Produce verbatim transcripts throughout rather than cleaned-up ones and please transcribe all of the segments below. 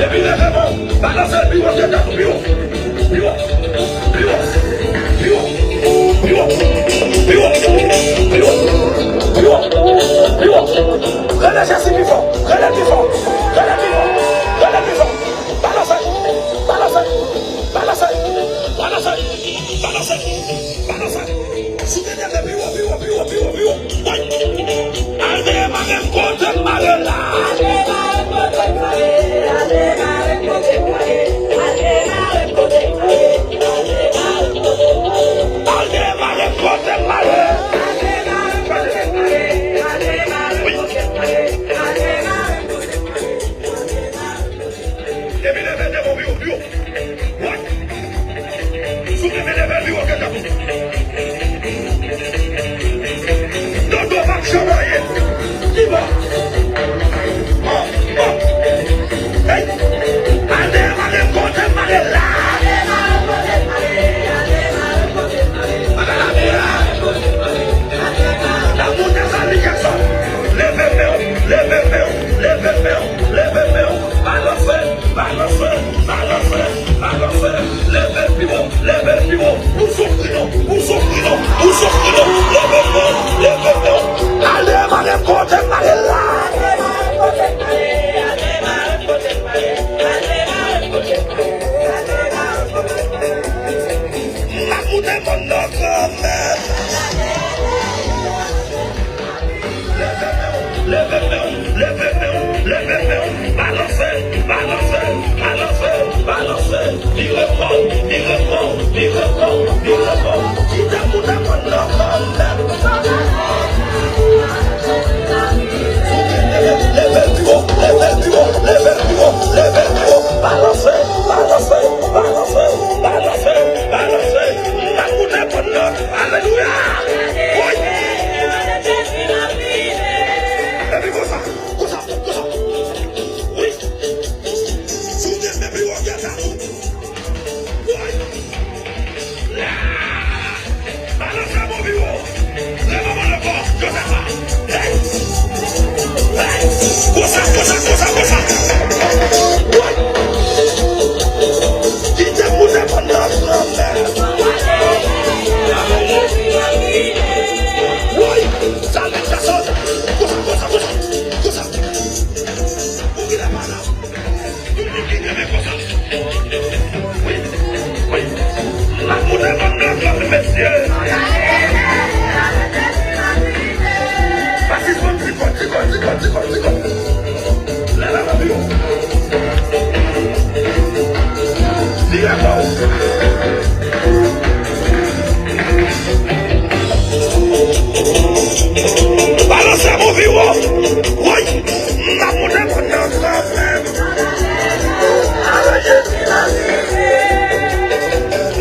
Epi leve men w, balanse l pi wo ke tèt ou, pi wo. Pi wo. Pi wo. Rele Jezi pi fò. Rele l pi fò. Rele l pi fò. Rele l pi fò. Balanse. Balanse. Balanse. Balanse. Balanse. Balanse. Si w te leve pi wo, pi wo, pi wo, pi wo, pi wo. Woy! Al demare m kote m mare la. Al demare m kote m mare. Wi. Epi leve devan w, pi wo, pi wo. Woy! Si w te vle leve l pi wo ke tèt ou. Dodo p ap janm anyen. Ki bò? Bò, bò. Hey! Al dèyè mare m kote m mare la. Bagay la pi la. N ap moute Zali Jackson. Leve men w, leve men w, leve men w, leve men w. Balanse, balanse, balanse, balanse. Leve l pi wo, leve l pi wo. Ou soufri non, ou soufri non, ou soufri non. Leve l non, leve l non. Al dèyè mare m kote m mare la. M ap moute mòn nan kanmenm. Leve men w, leve men w, leve men w, leve men w. Balanse, balanse, balanse, balanse. Vire kò w, vire kò w, vire kò w, vire kò w. Kite m moute mòn nan kanmenm. Leve l pi wo, leve l pi wo, leve l pi wo, leve l pi wo. Balanse, balanse, balanse, balanse, balanse. M ap moute mòn nan. Alelouya! Woy! Epi konsa, konsa, konsa. Wi. Si w te fè pi wo, gèt sa tou. Woy! La! Balanse bon pi wo. Leve mòn nan ankò. Joseph a. Hey! Hey! Konsa, konsa, konsa, konsa. Woy! Kite m moute mòn nan kanmenm. Woy! Sa nèg sa sòt. Konsa, konsa, konsa. Konsa. Ou ki la pa la. Tout moun ki renmen konsa. Wi, wi. M ap moute mòn nan kanmenm, mesye. Basis mwen, trikòt, trikòt, trikòt, trikòt, trikòt. Leve mòn pi wo. Vire kò w. Balanse bon pi wo. Woy! M ap moute mòn nan kanmenm.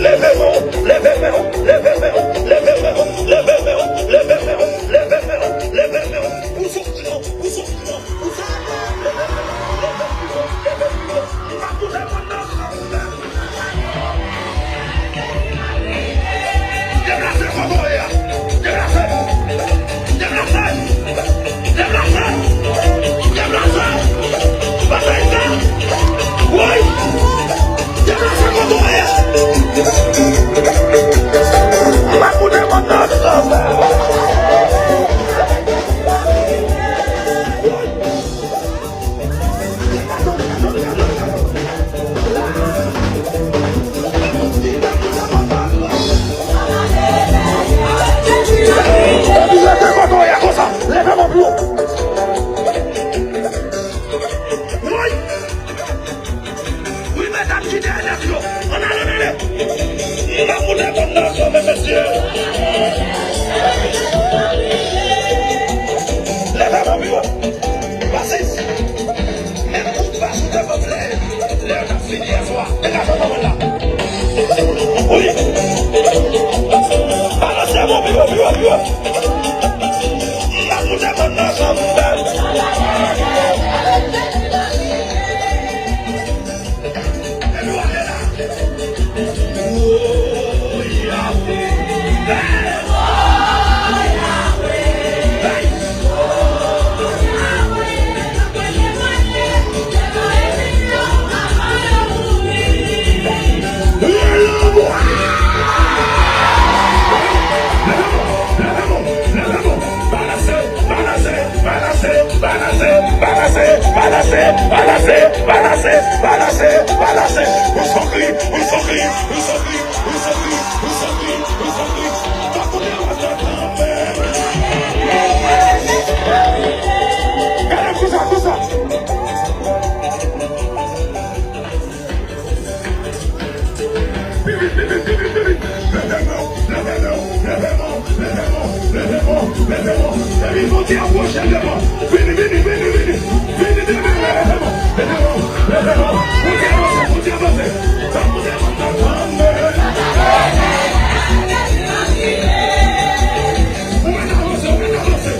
Leve men w, leve men w, leve men w, leve men w, leve men w, leve men w, leve men w, leve men w. Ou soufri non, ou soufri non, ou soufri non. Leve men w, leve pi wo, leve pi wo. M ap moute mòn nan kanmenm. Deplase kote w ye a. Deplase. Deplase. Deplase. Deplase. Pase isit. Woy. Deplase kote w ye a. M ap moute mòn nan kanmenm. Epi rete kote w ye a konsa. Leve men w pi wo. Woy! Wi, medam ki dèyè nèg yo. Ann ale, ann ale. M ap moute mòn nan kanmenm, mesye. Leve men w pi wo. Basis. Menm kout bas ou te konn lè, lè yo t ap fini yè swa. Degaje w nan mòn la. Wi. Balanse bon pi wo, pi wo, pi wo. M ap moute mòn nan kanmenm. Balanse, balanse, balanse, balanse, balanse. Ou sokri, ou sokri, ou sokri, ou sokri, ou sokri, ou sokri. Gade kousa, kousa. Pi vit, pi vit, pi vit, pi vit. Leve men w, leve men w, leve men w, leve men w, leve men w, leve men w. Depi Bondye apwoche, leve men w. Vini, vini, vini, vini. Vini, vini, vini, leve men w, leve men w, leve men w. Bondye avanse, Bondye avanse. Sa Bondye avanse, avanse. Ou mèt avanse, ou mèt avanse.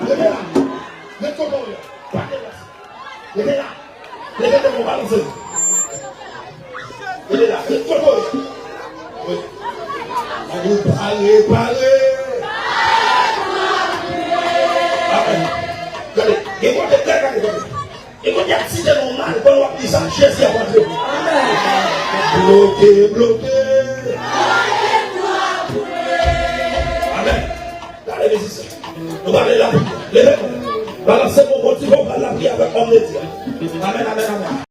Rete la. Met kote w ye. Pa deplase. Rete la. Rete devan w, balanse. Rete la. Rete kote w ye. Wi. Pare, pare. Amèn. Gade, gen kote trè kare, gade. E kounye a, si te nòmal, pandan w ap li sa, Jezi ap antre. Amèn. Bloke, bloke. Amèn. Gade mizisyen. Nou pale lapriyè. Leve men. Balanse pou Bondye, pou pale lapriyè avèk òm de Dye. Amèn.